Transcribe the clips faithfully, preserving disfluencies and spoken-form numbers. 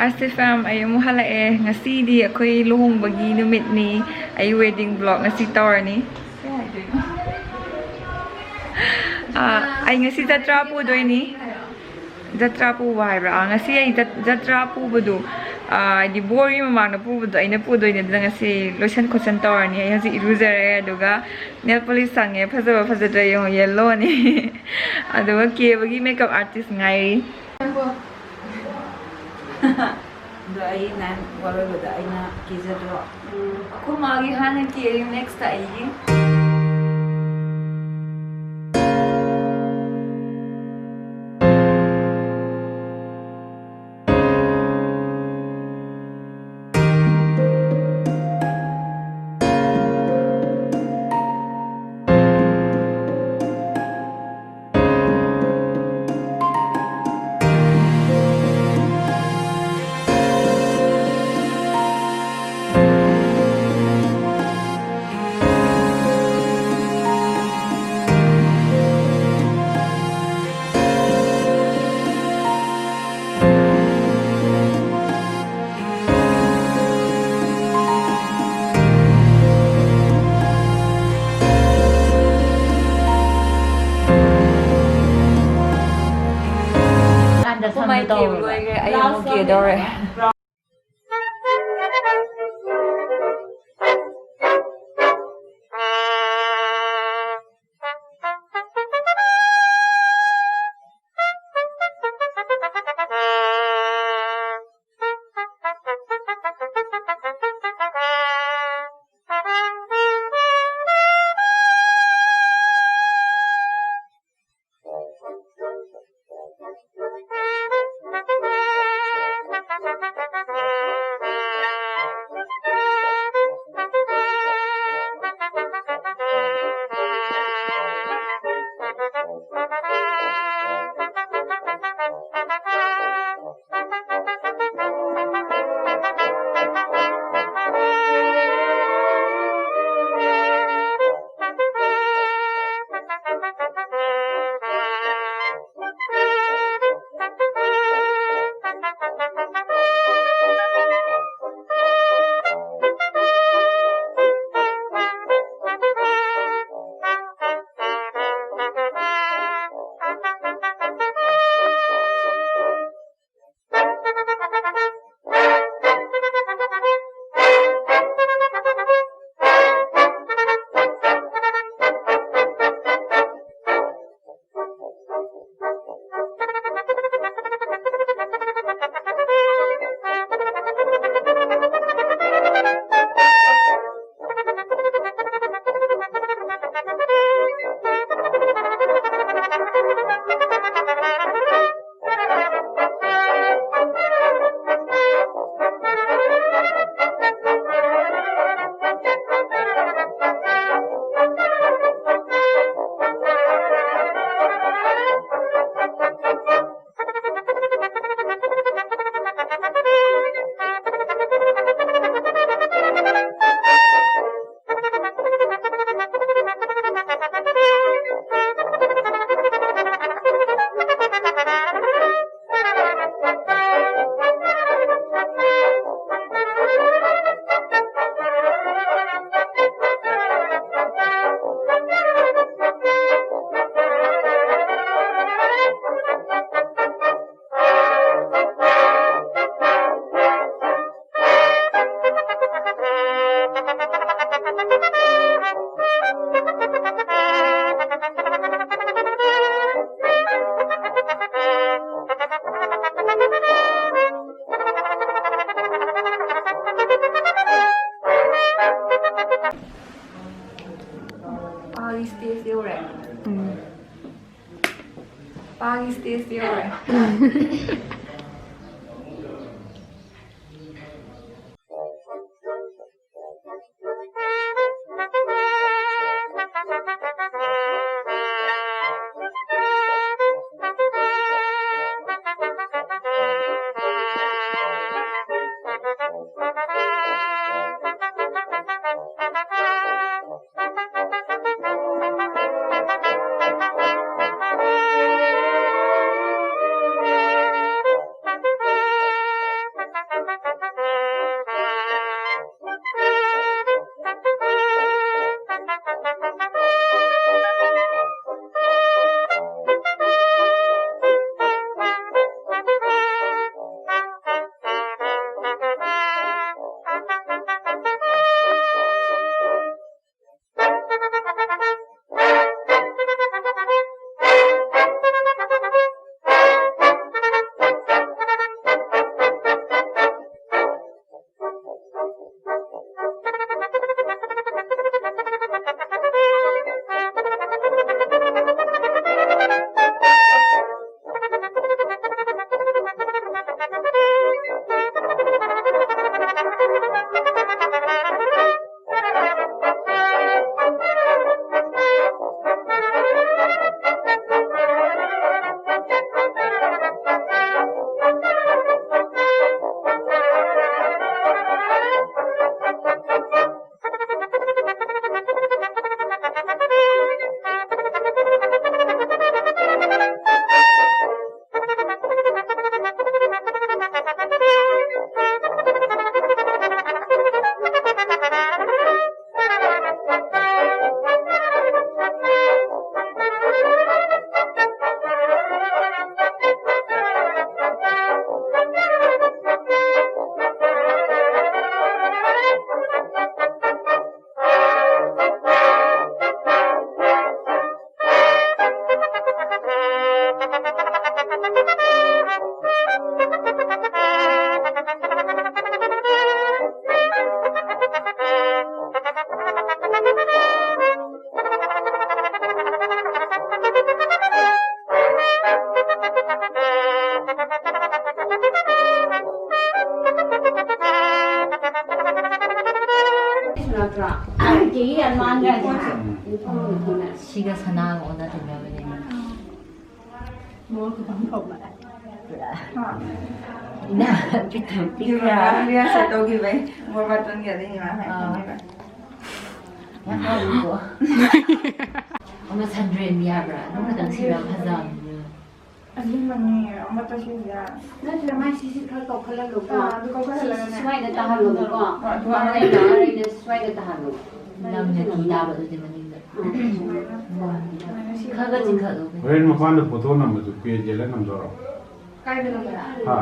ꯑꯥꯔꯁꯤ ꯐꯦꯝ, ꯑꯩ ꯑꯃꯨꯛ ꯍꯜꯂꯛꯑꯦ꯫ ꯉꯁꯤꯗꯤ ꯑꯩꯈꯣꯏ ꯂꯨꯍꯣꯡꯕꯒꯤ ꯅꯨꯃꯤꯠꯅꯤ꯫ ꯑꯩ wedding vlog ꯉꯁꯤ ꯇꯧꯔꯅꯤ꯫ ꯑꯥ, ꯑꯩ ꯉꯁꯤ ꯖꯇ꯭ꯔꯥ ꯄꯨꯗꯣꯏꯅꯤ꯫ ꯖꯇ꯭ꯔꯥ ꯄꯨꯕ ꯍꯥꯏꯕ꯭ꯔꯥ? ꯑꯥ, ꯉꯁꯤ ꯑꯩ ꯖꯠ-, ꯖꯇ꯭ꯔꯥ ꯄꯨꯕꯗꯨ, ꯑꯥ, ꯍꯥꯏꯗꯤ ꯕꯣꯔꯒꯤ ꯃꯃꯥꯡꯗ ꯄꯨꯕꯗꯣ ꯑꯩꯅ ꯄꯨꯗꯣꯏꯅꯤ꯫ ꯑꯗꯨꯅ ꯉꯁꯤ ꯂꯣꯏꯁꯟ ꯈꯣꯠꯆꯟ ꯇꯧꯔꯅꯤ꯫ ꯑꯩ ꯍꯧꯖꯤꯛ ꯏꯔꯨꯖꯔꯦ, ꯑꯗꯨꯒ nail polish ꯁꯪꯉꯦ꯫ ꯐꯖꯕ ꯐꯖꯗ꯭ꯔꯥ ꯌꯦꯡꯉꯣ, yellowꯅꯤ꯫ ꯑꯗꯨꯒ ꯀꯦꯕꯒꯤ makeup artist ꯉꯥꯏꯔꯤ꯫ ꯑꯗꯣ ꯑꯩ ꯅꯍꯥꯟ ꯋꯥꯔꯣꯏꯕꯗ ꯑꯩꯅ ꯀꯦꯖꯗ꯭ꯔꯣ? ꯎꯝ, ꯑꯩꯈꯣꯏ ꯃꯥꯒꯤ ꯍꯥꯟꯅ ꯀꯦꯔꯤ, next ꯑꯩꯒꯤ꯫ ꯀꯥꯟꯗ ꯁꯝꯗꯣ ꯇꯧꯔꯣ꯫ ꯂꯣꯏꯈ꯭ꯔꯦ, ꯑꯩ ꯑꯃꯨꯛ ꯀꯦꯗꯧꯔꯦ꯫ ꯄꯥꯒꯤ ꯁ꯭ꯇꯦꯖꯇ ꯌꯧꯔꯦ꯫ ꯁꯤꯒ ꯁꯅꯥꯒ ꯑꯣꯟꯅ ꯇꯩꯅꯕꯅꯦ꯫ ꯄꯨꯔꯥ꯫ ꯏꯅꯥ ꯄꯤꯊꯣꯛꯄꯤꯈ꯭ꯔꯥ? ꯔꯤꯍꯥꯔꯁꯦꯜ ꯇꯧꯈꯤꯕꯩ ꯃꯣꯔ ꯕꯥꯇꯣꯟꯒꯤ ꯑꯗꯨꯒꯤ ꯉꯥ ꯍꯥꯏ ꯑꯥ꯫ ꯈꯪꯉꯦꯕ꯫ ꯌꯥꯝ ꯍꯥꯎꯋꯤꯀꯣ꯫ ꯑꯃ ꯁꯟꯗ꯭ꯔꯦꯝꯕꯤ ꯍꯥꯏꯕ꯭ꯔꯥ? ꯑꯗꯨ ꯈꯛꯇꯪ ꯁꯤꯕ ꯐꯖꯕꯅꯦ꯫ ꯑꯗꯨꯃꯅꯤ ꯑꯃꯠꯇ ꯁꯤꯁꯦ꯫ ꯅꯠꯇ꯭ꯔ ꯃꯥꯏ ꯁꯤꯁꯤ ꯈꯔ ꯀꯧꯈꯠꯍꯜꯂꯨꯀꯣ꯫ ꯑꯥ, ꯑꯗꯨ ꯀꯧꯈꯠꯍꯜꯂꯒꯅꯦ꯫ ꯁꯤꯁꯤ ꯁ꯭ꯋꯥꯏꯗ ꯇꯥꯍꯜꯂꯨꯕꯀꯣ꯫ ꯑꯥ, ꯑꯗꯨ ꯃꯥꯏ ꯍꯥꯏꯔꯒ ꯂꯥꯛꯑꯔꯣꯏꯅꯦ, ꯁ꯭ꯋꯥꯏꯗ ꯇꯥꯍꯜꯂꯨ꯫ ꯅꯪꯅ ꯀꯤ ꯇꯥꯕ ꯑꯗꯨꯗꯤ ꯃꯅꯤꯡꯗ꯫ ꯑꯥ, ꯁꯨꯃꯥꯏꯅ꯫ ꯁꯨꯃꯥꯏꯅ ꯁꯤ ꯈꯔ ꯈꯔ ꯆꯤꯡꯈꯠꯂꯨ꯫ ꯍꯣꯔꯦꯟ ꯃꯄꯥꯟꯗ ꯐꯣꯇꯣ ꯅꯝꯕꯁꯨ ꯄꯦꯖ ꯌꯦꯜꯂ ꯅꯝꯗꯣꯏꯔꯣ? ꯀꯥꯏꯗ ꯅꯝꯕ? ꯍꯥ?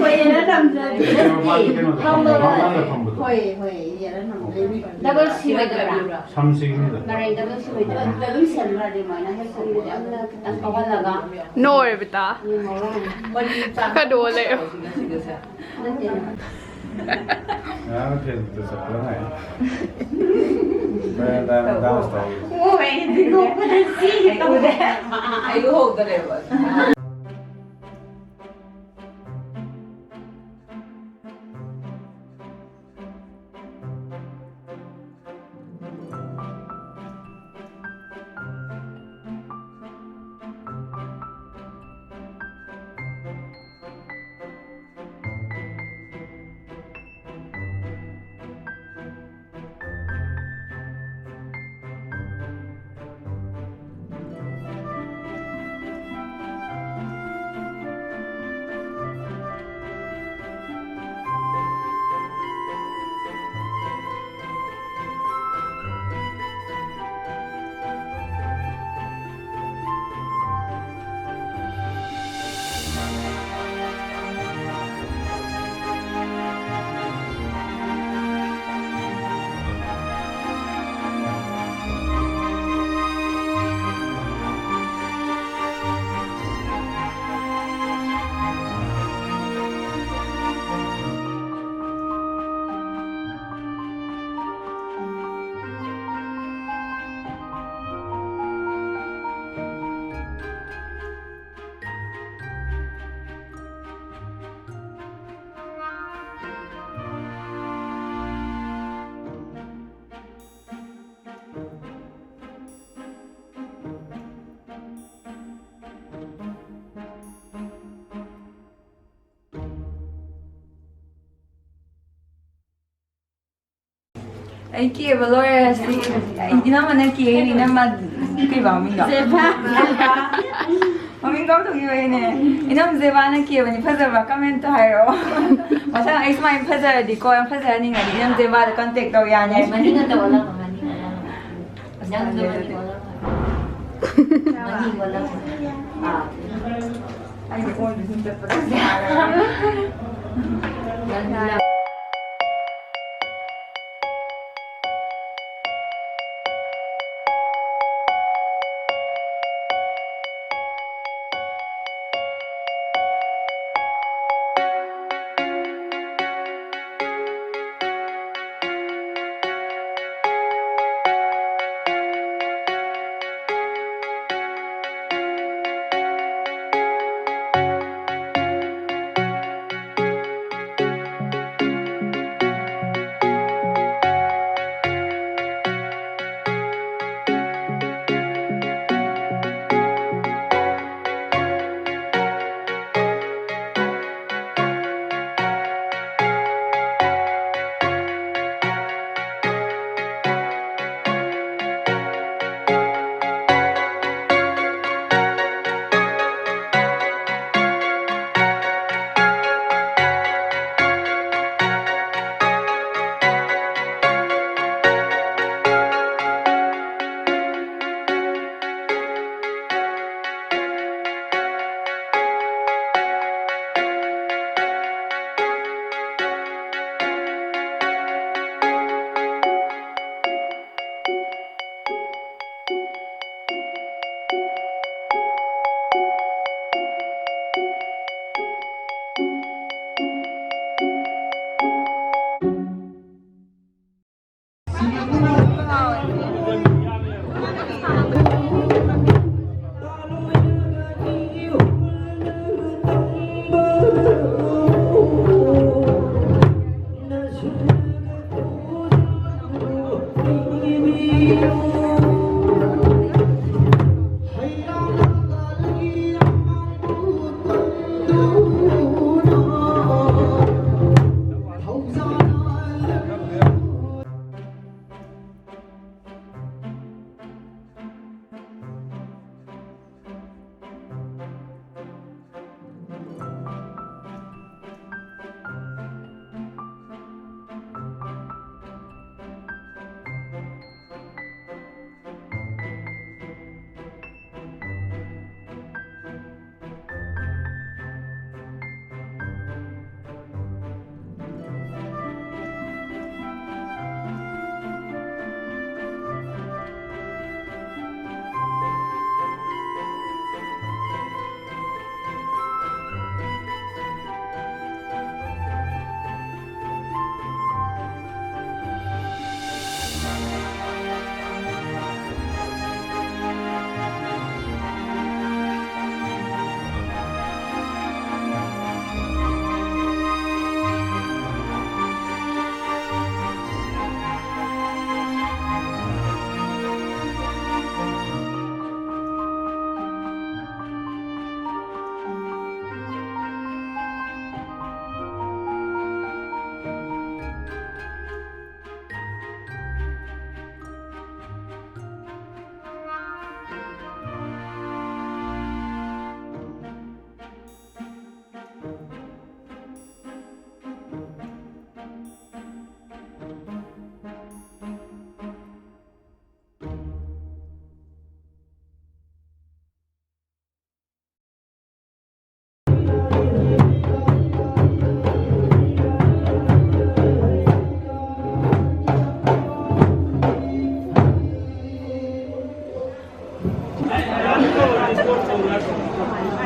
ꯍꯣꯏ, ꯌꯦꯜꯂ ꯅꯝꯖꯒꯦ꯫ ꯃꯄꯥꯟꯗ ꯀꯩꯅꯣꯗ, ꯐꯝꯕꯗꯣ꯫ ꯃꯄꯥꯟꯗ ꯐꯝꯕꯗꯣ꯫ ꯍꯣꯏ, ꯍꯣꯏ, ꯌꯦꯜꯂ ꯅꯝꯗꯣꯏꯅꯤ꯫ ꯗꯕꯜ ꯁꯤ ꯑꯣꯏꯗꯣꯏꯔꯥ? ꯁꯝ ꯁꯤꯒꯅꯤꯗ꯫ ꯃꯔꯩ ꯗꯕꯜ ꯁꯤ ꯑꯣꯏꯗꯣꯏꯔꯥ? ꯑꯗꯨꯝ ꯁꯦꯝꯕ꯭ꯔꯥ ꯑꯗꯨꯃꯥꯏꯅ ꯍꯦꯛ ꯁꯦꯝꯕꯗꯤ ꯑꯃꯅ ꯈꯤꯇꯪ ꯀꯧꯍꯜꯂꯒ꯫ ꯅꯣꯏ ꯕꯤꯇꯥ꯫ ꯌꯦꯡꯍꯧꯔꯣ꯫ ꯀꯩꯅꯣ ꯂꯩ꯫ ꯅꯠꯇꯦ꯫ ꯉꯔꯥꯡ ꯐꯦꯁꯕꯨꯛꯇ ꯆꯠꯄꯗ ꯉꯥꯏ꯫ ꯕꯦꯂꯦꯟꯇꯥꯏꯟ ꯗꯥꯟꯁ ꯇꯧꯔꯤ꯫ ꯑꯣ, ꯑꯩꯗꯤ ꯅꯣꯛꯄꯗ ꯁꯤꯒꯦ ꯇꯧꯔꯦ꯫ ꯑꯩ ꯎꯍꯧꯗꯔꯦꯕ꯫ ꯑꯩ ꯀꯦꯕ ꯂꯣꯏꯔꯦ ꯁꯤ꯫ ꯏꯅꯝꯃꯅ ꯀꯦꯔꯤ, ꯏꯅꯝꯃ ꯀꯩꯕ ꯃꯃꯤꯡꯗꯣ? ꯖꯦꯕꯥ꯫ ꯃꯃꯤꯡ ꯀꯥꯎꯊꯣꯛꯈꯤꯕꯩꯅꯦ꯫ ꯏꯅꯝ ꯖꯦꯕꯥꯅ ꯀꯦꯕꯅꯤ꯫ ꯐꯖꯕ꯭ꯔꯥ? ꯀꯃꯦꯟꯇ ꯍꯥꯏꯔꯛꯑꯣ꯫ ꯃꯊꯪ ꯑꯩ ꯁꯨꯃꯥꯏꯅ ꯐꯖꯔꯗꯤꯀꯣ, ꯌꯥꯝ ꯐꯖꯍꯟꯅꯤꯡꯉꯗꯤ ꯏꯅꯝ ꯖꯦꯕꯥꯗ ꯀꯣꯟꯇꯦꯛ ꯇꯧ ꯌꯥꯅꯤ꯫ ꯃꯅꯤꯡ ꯑꯝꯇ ꯑꯣꯜꯂꯝꯃꯣ, ꯃꯅꯤꯡ ꯑꯣꯜꯂꯝꯃꯣ꯫ ꯅꯪꯁꯨ ꯃꯅꯤꯡ ꯑꯣꯜꯂꯝꯃꯣ꯫ ꯃꯅꯤꯡ ꯑꯣꯜꯂꯝꯃꯣ꯫ ꯑꯥ꯫ ꯑꯩꯅ ꯑꯣꯟꯕ ꯁꯨꯝ ꯆꯠꯄꯗ ꯌꯥꯔꯦ꯫ ꯅꯪ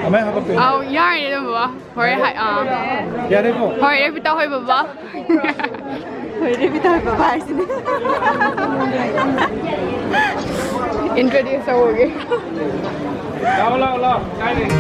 Am I have a picture? ꯑꯧ, ꯌꯥꯔꯦ ꯑꯗꯨꯝ ꯕꯕꯥ꯫ ꯍꯣꯔꯦꯟ ꯍꯥꯏ-, ꯑꯥ꯫ ꯌꯥꯔꯦꯀꯣ? ꯍꯣꯏ, ꯔꯦꯕꯤꯇꯥ ꯍꯣꯏ ꯕꯕꯥ꯫ ꯍꯣꯏ, ꯔꯦꯕꯤꯇꯥ ꯍꯣꯏ ꯕꯕꯥ ꯍꯥꯏꯁꯤꯅꯦ꯫ Introduce ꯇꯧꯔꯒꯦ꯫ ꯂꯥꯛꯑꯣ, ꯂꯥꯛꯑꯣ, ꯂꯥꯛꯑꯣ꯫ ꯀꯥꯏ ꯂꯩ?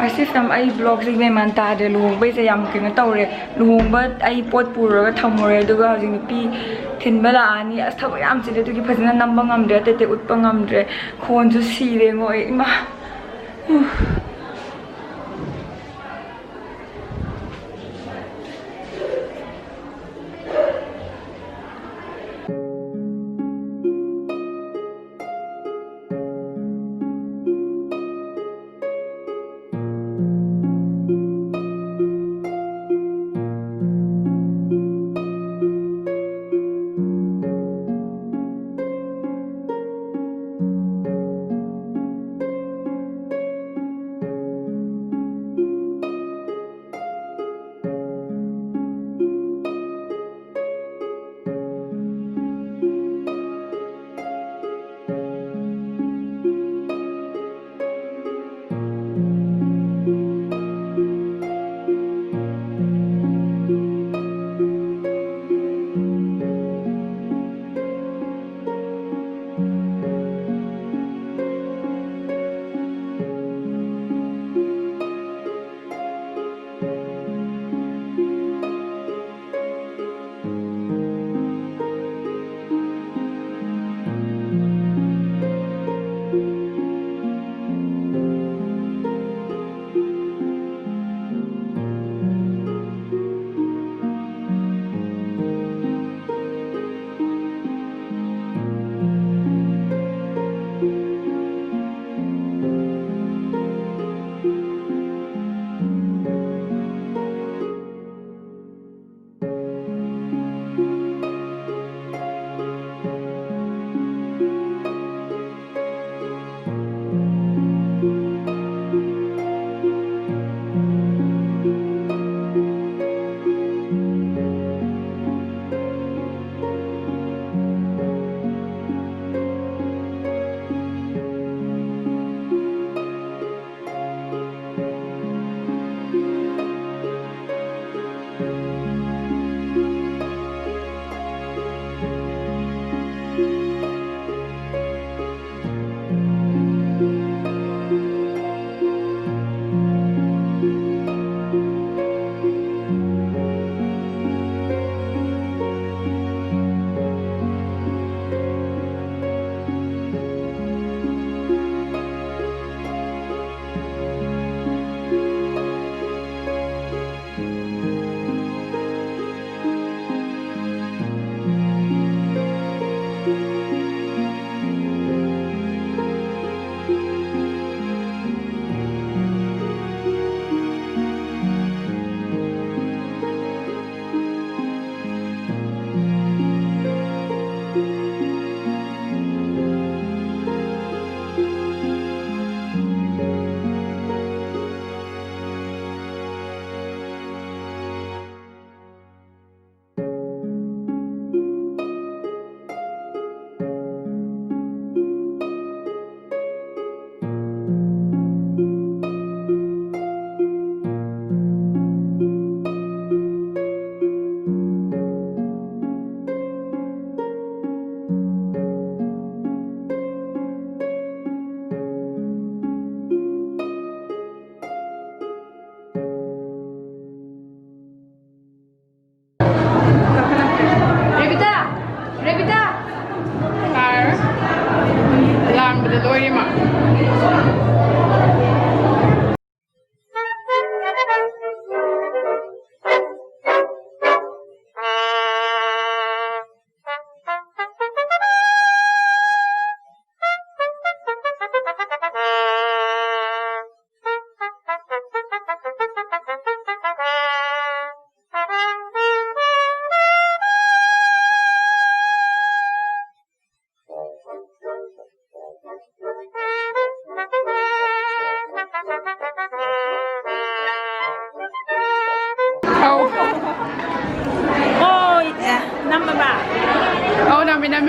ꯑꯁꯤ ꯐꯤꯂꯝ ꯑꯩ ꯕ꯭ꯂꯣꯒꯁꯦ ꯃꯦꯟ ꯃꯥꯟ ꯇꯥꯗ꯭ꯔꯦ꯫ ꯂꯨꯍꯣꯡꯕꯩꯁꯦ ꯌꯥꯝ ꯀꯩꯅꯣ ꯇꯧꯔꯦ꯫ ꯂꯨꯍꯣꯡꯕ ꯑꯩ ꯄꯣꯠ ꯄꯨꯔꯒ ꯊꯝꯃꯨꯔꯦ, ꯑꯗꯨꯒ ꯍꯧꯖꯤꯛ ꯅꯨꯄꯤ ꯊꯤꯟꯕ ꯂꯥꯛꯑꯅꯤ꯫ ꯑꯁ, ꯊꯕꯛ ꯌꯥꯝ ꯆꯤꯜꯂꯦ, ꯑꯗꯨꯒꯤ ꯐꯖꯅ ꯅꯝꯕ ꯉꯝꯗ꯭ꯔꯦ, ꯑꯇꯩ ꯑꯇꯩ ꯎꯠꯄ ꯉꯝꯗ꯭ꯔꯦ꯫ ꯈꯣꯟꯁꯨ ꯁꯤꯔꯦꯉꯣ ꯑꯩ, ꯏꯃꯥ꯫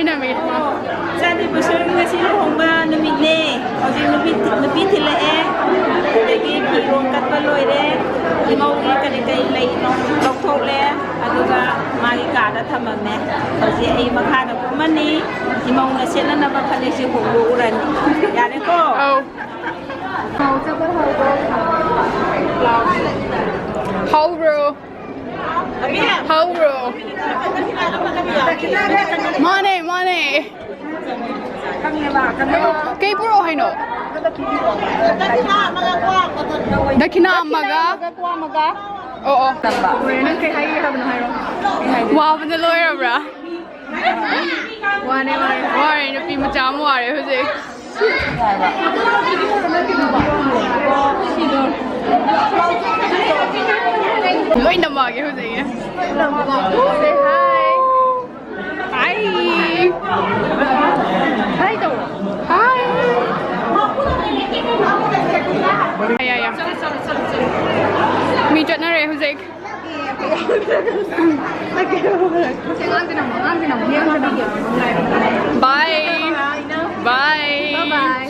ꯏꯆꯥꯅꯨꯄꯤꯁꯨ ꯉꯁꯤ ꯂꯨꯍꯣꯡꯕ ꯅꯨꯃꯤꯠꯅꯦ꯫ ꯍꯧꯖꯤꯛ ꯅꯨꯄꯤ, ꯅꯨꯄꯤ ꯊꯤꯜꯂꯛꯑꯦ꯫ ꯑꯗꯒꯤ ꯐꯤꯔꯣꯜ ꯀꯠꯄ ꯂꯣꯏꯔꯦ꯫ ꯏꯃꯧꯒꯤ ꯀꯔꯤ ꯀꯔꯤ ꯂꯩ ꯂꯧꯊꯣꯛꯂꯦ꯫ ꯑꯗꯨꯒ ꯃꯥꯒꯤ ꯀꯥꯗ ꯊꯝꯃꯝꯃꯦ꯫ ꯍꯧꯖꯤꯛ ꯑꯩ ꯃꯈꯥꯗ ꯀꯨꯝꯃꯅꯤ꯫ ꯏꯃꯧꯅ ꯁꯦꯠꯅꯅꯕ ꯐꯅꯦꯛꯁꯦ ꯍꯣꯡꯗꯣꯛꯎꯔꯅꯤ꯫ ꯌꯥꯔꯦꯀꯣ? ꯑꯧ꯫ ꯍꯥꯎꯕ꯭ꯔꯣ? ꯍꯥꯎꯕ꯭ꯔꯣ? ꯃꯥꯅꯦ, ꯃꯥꯅꯦ꯫ ꯀꯩ ꯄꯨꯔꯛꯑꯣ ꯍꯥꯏꯅꯣ? ꯗꯈꯤꯅꯥ ꯑꯃꯒ꯫ ꯑꯣ, ꯑꯣ꯫ ꯅꯪ ꯀꯩ ꯍꯥꯏꯒꯦ ꯍꯥꯏꯕꯅꯣ ꯍꯥꯏꯔꯣ꯫ ꯋꯥꯕꯅ ꯂꯣꯏꯔꯕ꯭ꯔꯥ? ꯋꯥꯔꯦ, ꯋꯥꯔꯦ꯫ ꯋꯥꯔꯦ, ꯅꯨꯄꯤ ꯃꯆꯥ ꯑꯃ ꯋꯥꯔꯦ ꯍꯧꯖꯤꯛ꯫ ꯂꯣꯏꯅ ꯃꯥꯒꯦ ꯍꯧꯖꯤꯛ꯫ Say hi. Hi. Hi ꯇꯧ꯫ Hi. ꯌꯥ, ꯌꯥ, ꯌꯥ꯫ ꯃꯤ ꯆꯠꯅꯔꯦ ꯍꯧꯖꯤꯛ꯫ Bye. Bye. Bye.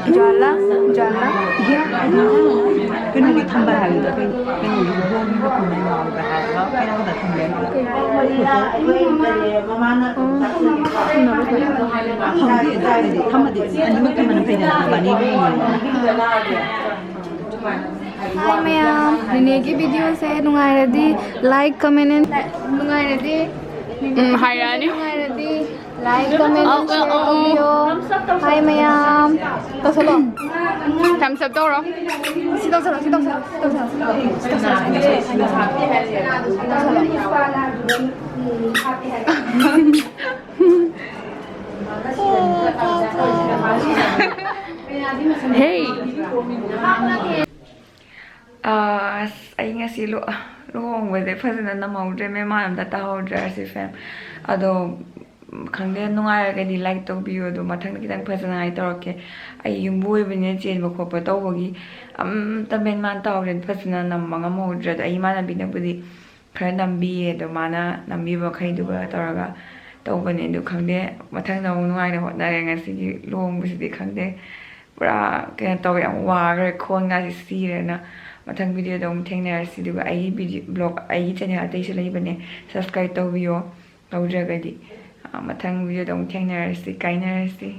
Ujjwala, Ujjwala. ꯀꯩꯅꯣꯒꯤ ꯊꯝꯕ ꯍꯥꯏꯕꯗꯣ, ꯑꯩꯈꯣꯏ ꯀꯩꯅꯣꯒꯤ ꯂꯨꯍꯣꯡꯕ ꯀꯨꯝꯍꯩ ꯌꯥꯎꯕ ꯍꯥꯏꯕ, ꯀꯩꯅꯣꯗ ꯊꯝꯕ ꯍꯥꯏꯕ꯫ ꯈꯪꯗꯦ ꯑꯗꯨ, ꯍꯥꯏꯗꯤ ꯊꯝꯃꯗꯤ ꯑꯅꯤꯃꯛ ꯊꯝꯕꯅ ꯐꯩꯗꯅ, ꯃꯕꯥꯅꯤ ꯂꯨꯍꯣꯡꯕꯅꯤꯅ꯫ ꯍꯥꯏ ꯃꯌꯥꯝ, ꯔꯤꯅꯦꯒꯤ ꯚꯤꯗꯤꯑꯣꯁꯦ ꯅꯨꯡꯉꯥꯏꯔꯗꯤ like, comment and, ꯅꯨꯡꯉꯥꯏꯔꯗꯤ, ꯎꯝ, ꯍꯥꯏꯔꯛꯑꯅꯤ꯫ ꯅꯨꯡꯉꯥꯏꯔꯗꯤ like, comment and share ꯇꯧꯕꯤꯌꯣ꯫ ꯍꯥꯏ ꯃꯌꯥꯝ, ꯇꯧꯁꯜꯂꯣ꯫ Thumbs up ꯇꯧꯔꯣ꯫ ꯁꯤ ꯇꯧꯁꯜꯂꯣ, ꯁꯤ ꯇꯧꯁꯜꯂꯣ, ꯁꯤ ꯇꯧꯁꯜꯂꯣ, ꯁꯤ ꯇꯧꯁꯜꯂꯣ꯫ Hey! ꯑꯁ, ꯑꯩ ꯉꯁꯤ ꯂꯨ-, ꯂꯨꯍꯣꯡꯕꯁꯦ ꯐꯖꯅ ꯅꯝꯍꯧꯗ꯭ꯔꯦ, ꯃꯦꯃꯥꯟ ꯑꯝꯇ ꯇꯥꯍꯧꯗ꯭ꯔꯦ ꯑꯁꯤ ꯐꯦꯝ꯫ ꯑꯗꯣ, ꯎꯝ, ꯈꯪꯗꯦ, ꯅꯨꯡꯉꯥꯏꯔꯒꯗꯤ like ꯇꯧꯕꯤꯌꯨ, ꯑꯗꯣ ꯃꯊꯪꯗ ꯈꯤꯇꯪ ꯐꯖꯅꯉꯥꯏ ꯇꯧꯔꯛꯀꯦ꯫ ꯑꯩ ꯌꯨꯝꯕꯨ ꯑꯣꯏꯕꯅꯤꯅ ꯆꯦꯟꯕ ꯈꯣꯠꯄ ꯇꯧꯕꯒꯤ ꯑꯝꯇ ꯃꯦꯟ ꯃꯥꯟ ꯇꯥꯍꯧꯗ꯭ꯔꯦ, ꯐꯖꯅ ꯅꯝꯕ ꯉꯝꯍꯧꯗ꯭ꯔꯦ꯫ ꯑꯗꯣ ꯑꯩ ꯏꯃꯥꯟꯅꯕꯤꯅꯕꯨꯗꯤ ꯈꯔ ꯅꯝꯕꯤꯌꯦ, ꯑꯗꯣ ꯃꯥꯅ ꯅꯝꯕꯤꯕ ꯃꯈꯩꯗꯨꯒ ꯇꯧꯔꯒ ꯇꯧꯕꯅꯦ꯫ ꯑꯗꯨ ꯈꯪꯗꯦ, ꯃꯊꯪꯗ ꯑꯃꯨꯛ ꯅꯨꯡꯉꯥꯏꯅ ꯍꯣꯠꯅꯔꯦ꯫ ꯉꯁꯤꯒꯤ ꯂꯨꯍꯣꯡꯕꯁꯤꯗꯤ ꯈꯪꯗꯦ, ꯄꯨꯔꯥ ꯀꯩꯅꯣ ꯇꯧꯋꯦ, ꯌꯥꯝ ꯋꯥꯈ꯭ꯔꯦ, ꯈꯣꯟꯒꯁꯤ ꯁꯤꯔꯦꯅ꯫ ꯃꯊꯪ ꯚꯤꯗꯤꯑꯣꯗ ꯑꯃꯨꯛ ꯊꯦꯡꯅꯔꯁꯤ꯫ ꯑꯗꯨꯒ ꯑꯩꯒꯤ ꯚꯤꯗꯤꯑꯣ, ꯕ꯭ꯂꯣꯒ, ꯑꯩꯒꯤ ꯆꯦꯅꯦꯜ ꯑꯇꯩꯁꯨ ꯂꯩꯕꯅꯦ, subscribe ꯇꯧꯕꯤꯌꯣ꯫ ꯇꯧꯗ꯭ꯔꯒꯗꯤ, ꯑ, ꯃꯊꯪ ꯚꯤꯗꯤꯑꯣꯗ ꯑꯃꯨꯛ ꯊꯦꯡꯅꯔꯁꯤ, ꯀꯥꯏꯅꯔꯁꯤ꯫